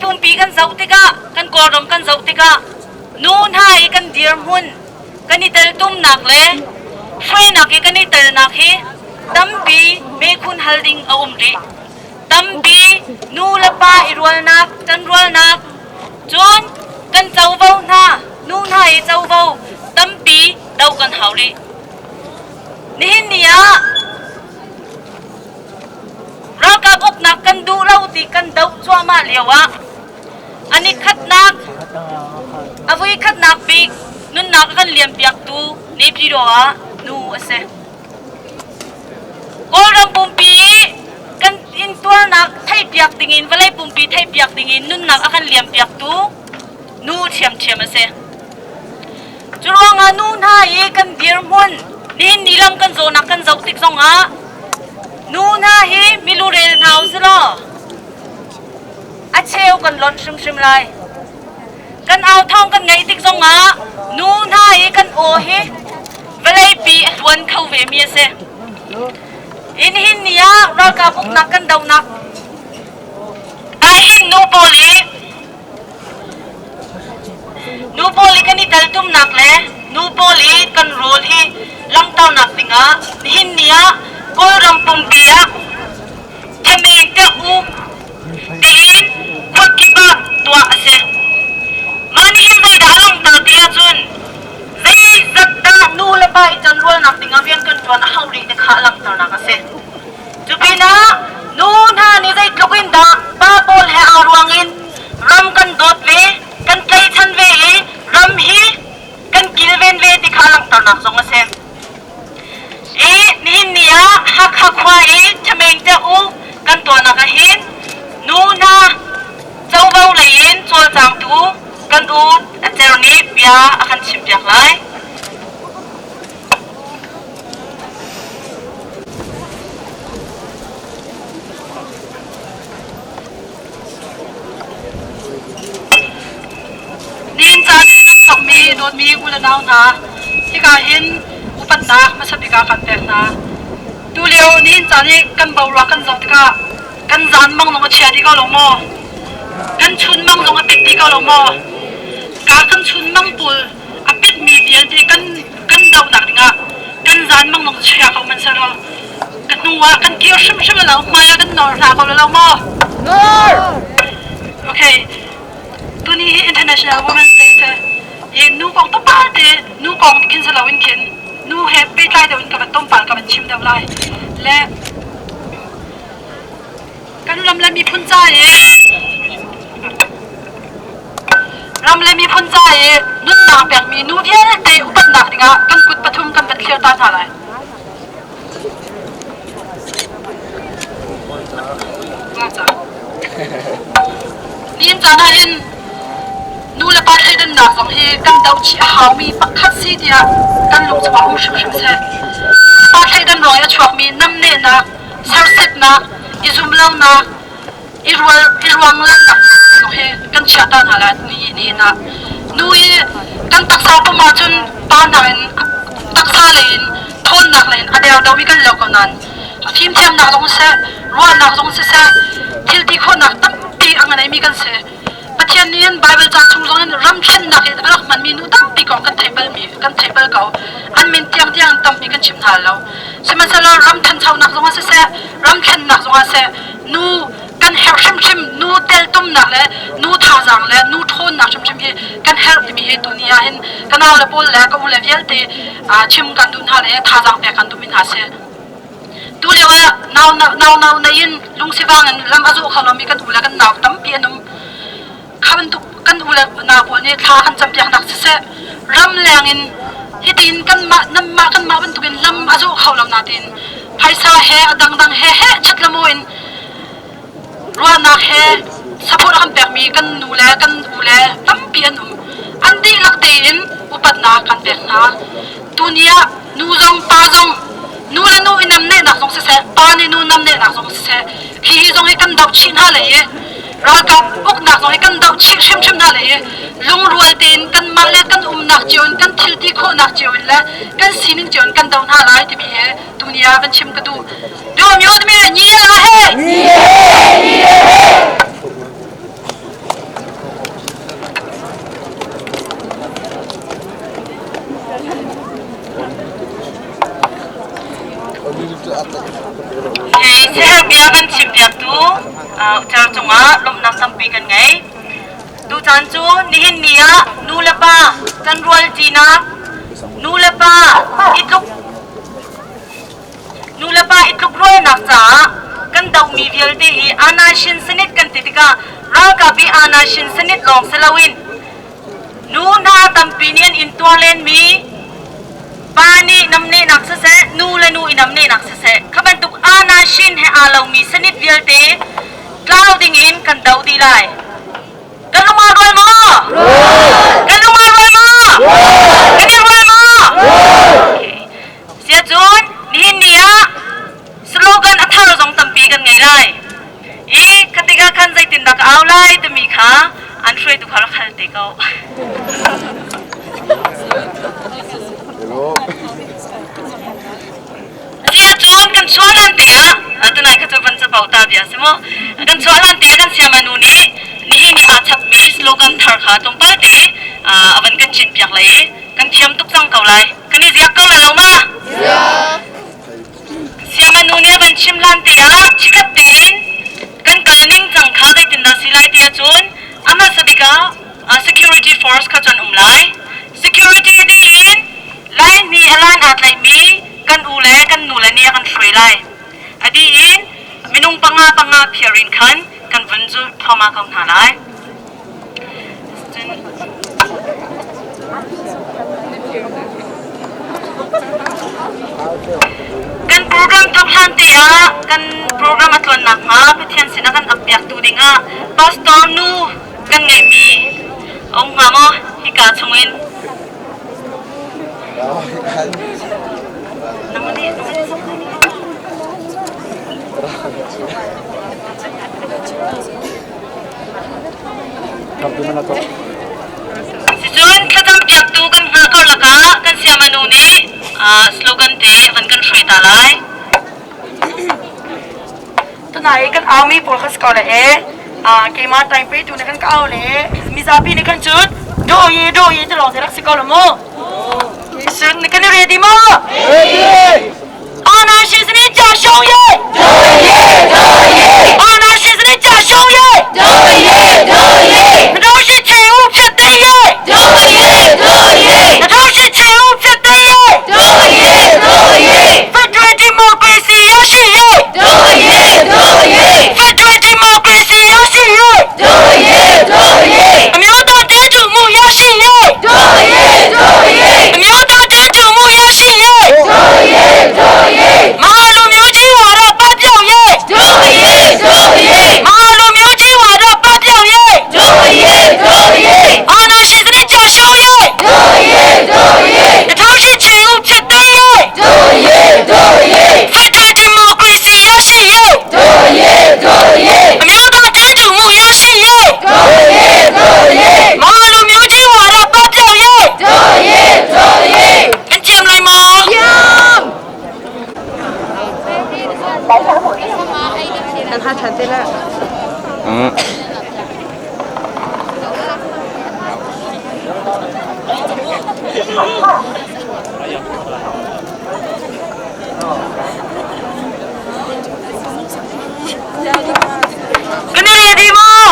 pumpi kan zoh tikah, kan Kawlram kan zoh tikah nu hna i kan dirhmun, kan i teltumnak le hruainak i kan i telnak hi tampi mekhun hal ding a um rih. Tampi nu le pa i rualnak, kan rualnak, cun kan covo hna, nu hna i covo tampi do kan hau rih. Nihin ni ah ralkap uknak kan duh lo ti kan doh cuahmah lio ah an i khatnak a vui khatnak bik nunnak a kan liampiaktu Naypyidaw ah nu a si. Kawlram pumpi i kan intuarnak theihpiak dingin vawlei pumpi theihpiak dingin nunnak a kan liampiaktu nu ṭhiamṭhiam a si. Curuangah nu hna i kan dirhmun nihin ni lam kan zawhnak kan zoh tik zongah nu hna hi milurel hna usilaw a cheu kan lonh hrimhrim lai. Kan au thawng kan ngaih tik zongah nu hna i kan aw hi vawleipi a hluan kho ve mi a si. Hi nihin ni ah ralkap uknak kan dohnak ahhin nu pawl i Nu pawl i kan i teltumnak le nu pawl i kan rawl hi langhternak dingah nihin ni ah Kawlram pumpi ah thameng te u tiin khuakip ah tuah a si. Mah nihin zeidah a langhter ti ahcun zeizat dah nu le pa i ṭanrualnak dingah rian kan ṭuan a hau rih ti kha a langhternak a si. Cupinah nu hna nih zeitluk in dah pa pawl he aa ruang in ram kan dawt ve, kan tlaihchan ve i ram hi kan kilven ve ti kha langhternak zong a si. I nihin ni ah Hakha khua i Ṭhameng te u kan tuahnak ah hin nu hna covo lei in cawlcangtu kan u a cer nih bia a kan chimpiak lai. Nihin caan i nan thawkmi dawtmi u le nau hna, hika hin upatnak hmasa bik ah kan pek hna. Tulio nihin caan i kan boruak kan zoh tikah kan zan mang zong a chia dih ko lo maw? Kan chun mang zong a pit dih ko lo maw? Ka kan chun mang pawl a pitmi vialte kan kan dohnak dingah kan zan mang zong chia ko man selaw ka hnu ah kan kir hrimhrim lo hmai ah kan nor hna ko lo maw? Nor! Okay. Tuni hi International Women's Day se i nu kong topal te nu kong khin se lo in khin nu he pehtlai deuh in ka van tompal ka van chim deuh lai le kan ram le miphun ca i Ram le miphun ca i nunnak pekmi nu vialte upatnak dingah kan kut pathum kan van thlir ta hna lai. Nihin caan ah hin nu le pa thleidannak zong hi kan doh chih a haumi pakhat si tiah kan lung chungah um hrimhrim seh. Pa thleidan ruang i a chuakmi namnehnak, sersetnak, i zumlonak, i rual i ruang lannak hi kan chiah ta hna lai ni nihin ah nu i kan taksa pum ahcun pa nakin taksa lei in thawnnak lei in a der deuh i kan lo ko nain fimthiamnak zong siseh ruahnak zong siseh thil ti khawhnak tampi a ngeimi kan si. Pathian nih hin Baibal ca chung zong in ram thlennak in a rak hmanmi nu tampi kong kan theih balmi kan theih bal ko. An min tiangtiang in tampi kan chim hna lo. Sihmanhsehlaw ram thanchonak zong ah siseh, ram thlennak zong ah siseh, nu kan herh hrimhrim, nu teltumnak le nu thazaang le nu ṭhawnnak hrimhrim hi kan herh timi hi tuni ah hin ka nau le pawl le ka u le vialte chim kan duh hna le thazaang pek kan duhmi hna si. Tulio ah nau nau nau nei in lungsivang in lam a zawh kho lomi kan u le kan nau tampi an um. Kha bantuk kan u le nau pawl nih thla kan campiaknak siseh, ram leng in hitin kanmah nanmah kanmah bantukin lam a zawh kho lo natin phaisa he a dangdang he heh chat le maw in ruahnak he support a kan pekmi kan nu le kan u le tampi an um. An dihlak tein upatnak kan pek hna. Tuni ah nu zong pa zong nu le nu i namnehnak zong siseh, pa nih nu namnehnak zong siseh, hi hi zong hi kan doh chih hna lai i ralkap uknak zong hi kan doh chih hrimhrim hna lai i lungrual tein kanmah le kan umnak cio in kan thil ti khawhnak cio in le kan sining cio in kan doh hna lai timi hi tuni ah van chim ka duh. Duh myo timi nyi la he. Hei siaherh bia kan chimpiaktu ucar cungah lawmhnak tampi kan ngei. Tucaan cu nihin ni ah nu le pa kan rualṭinak, nu le pa i tluk nu le pa i tlukrualnak caah kan dohmi vialte hi Anashin Senate kan ti tikah ralkap i Anashin Senate lawng si loin nu hna tampi nih an intuar lenmi pa nih namnehnak siseh nu le nu i namnehnak siseh kha bantuk Anashin he aa lomi Senate vialte tlau dingin kan doh dih lai. Kan lung aa rual maw? Kan lung aa rual maw? Kan i rual maw? Siacun nihin ni ah slogan a thar zong tampi kan ngei lai. I khatik ah khan zeitindah ka au lai timi kha an hruaitu kha rak hal te ko. Siacun kan chuah hlan te ah tunai kha cu van capo ta bia si mu. Kan chuah hlan te ah kan siama nu nih nihin i aa chapmi slogan thar kha tlawmpal te a van kan cin piak lai i kan thiam tuk cang ko lai. Kan i ziak ko la lo ma? Siama nu nih a van chim hlan te ah chikhat tein kan kal ning cang kha zeitindah si lai ti ahcun a hmasa bik ah security force kha cu an um lai. Security dih in Laimi a lan aa tlaihmi kan u le kan nu le nih a kan hruai lai. A dih in minung panga panga phiar in khan kan vun zulh thluahmah ko hna lai. Cun kan program thawk hlan te ah kan program a tluan nakhnga Pathian sinah kan ap piaktu dingah pastor nu kan ngeihmi a um hnga maw hika chungin? Sicun thlacam piaktu kan hngah ko lakah kan siamanu nih slogan te van kan hruai ta lai. Tunai kan aumi pawl kha si ko le e keimah time pe tu nih kan ka au le mizapi nih khan cun do ye do ye ti lawng te rak si ko lo mu sun kan i ready mu 阿南西斯的加兄耶！阿南西斯的加兄耶！那都是请勿吃对耶！那都是请勿吃对耶！Federal democracy ရရှိရေး Federal democracy ရရှိရေးအမျိုးသားတန်းတူမှုရရှိရေးအမျိုးသားတန်းတူမှုရရှိရေးမဟာလူမျိုးကြီးဝါဒပပျောက်ရေးမဟာလူမျိုးကြီးဝါဒပပျောက်ရေးအာဏာရှင်စနစ်ကျရှုံးရေး2008ချေဥဖြစ်သိမ်းရေး Federal democracy ရရှိရေးအမျိုးသားတန်းတူမှုရရှိရေးမဟာလူမျိုးကြီးဝါဒပပျောက်ရေးအကြံလိုက်မော Kan i ready maw?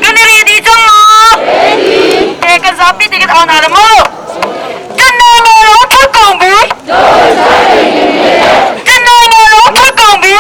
Kan i ready cang maw? Eh, kan zapi te kan au hna la mu. Kan nai maw lo thal kong bi? Kan nai maw lo thal kong bi?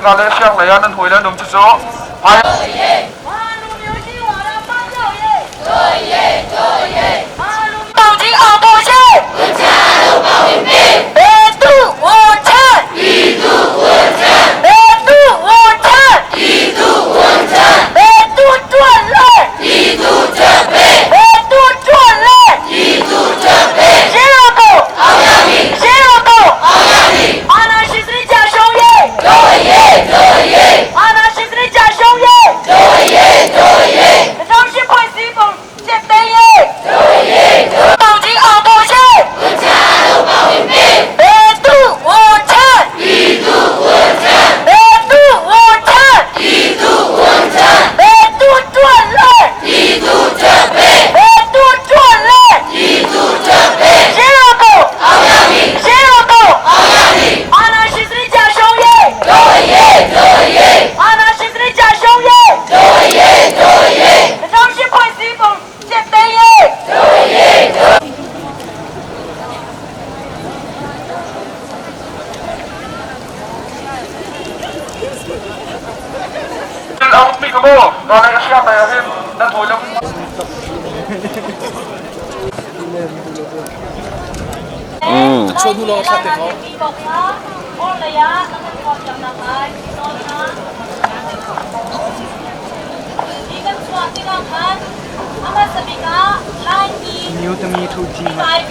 Nga le siang lei ah nan hawi le an um cucu hmai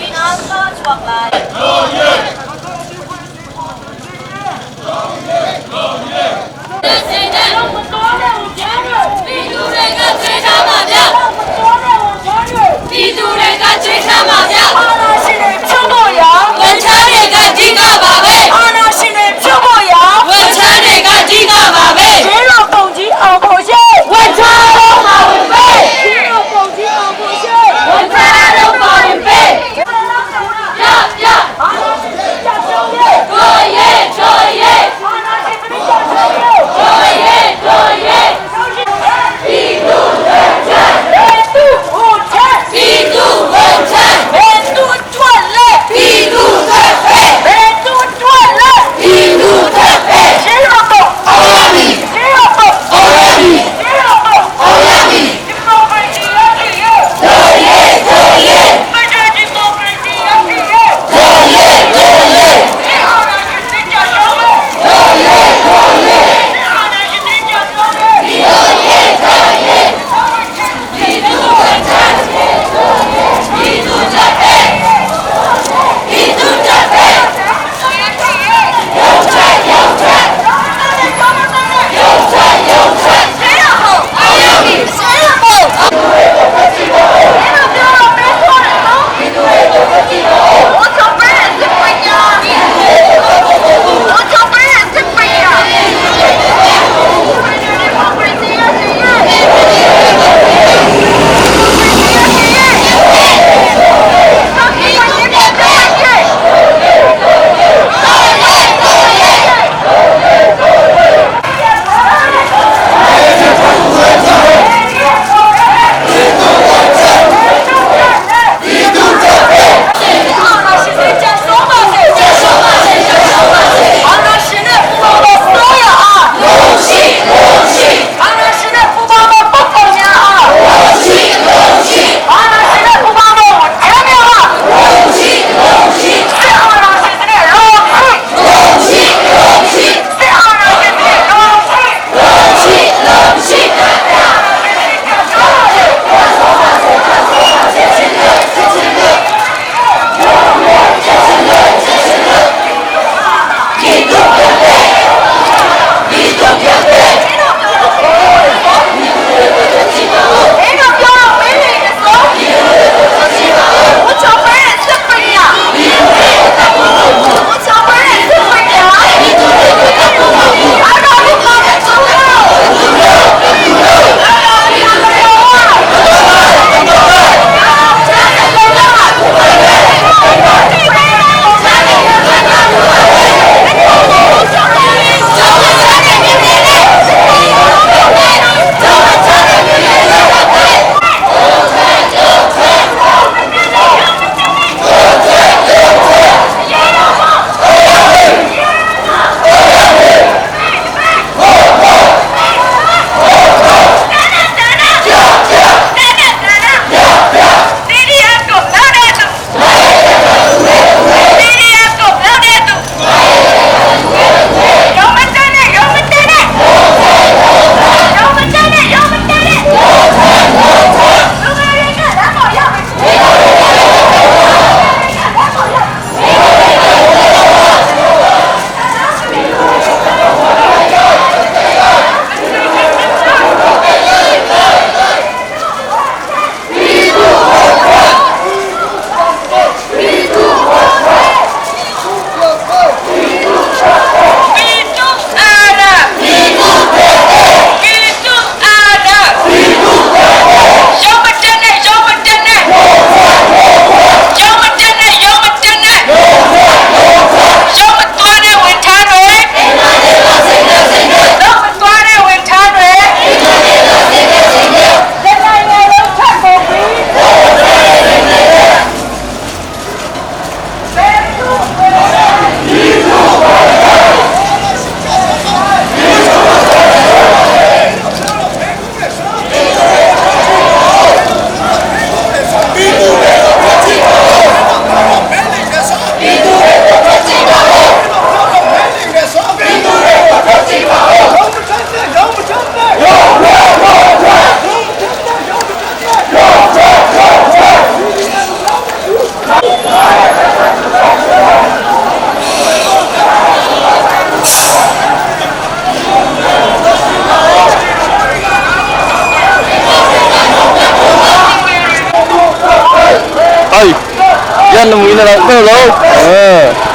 Lo ko lo. Eh.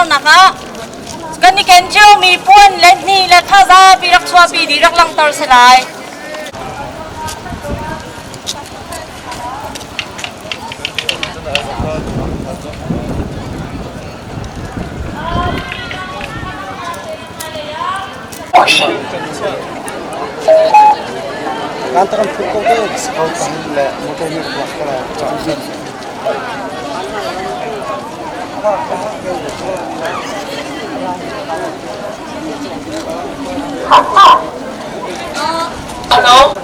langhternak ah kan i ken ciomi puan le hni le thazapi rak chuahpi dih rak langhter si lai. Hello.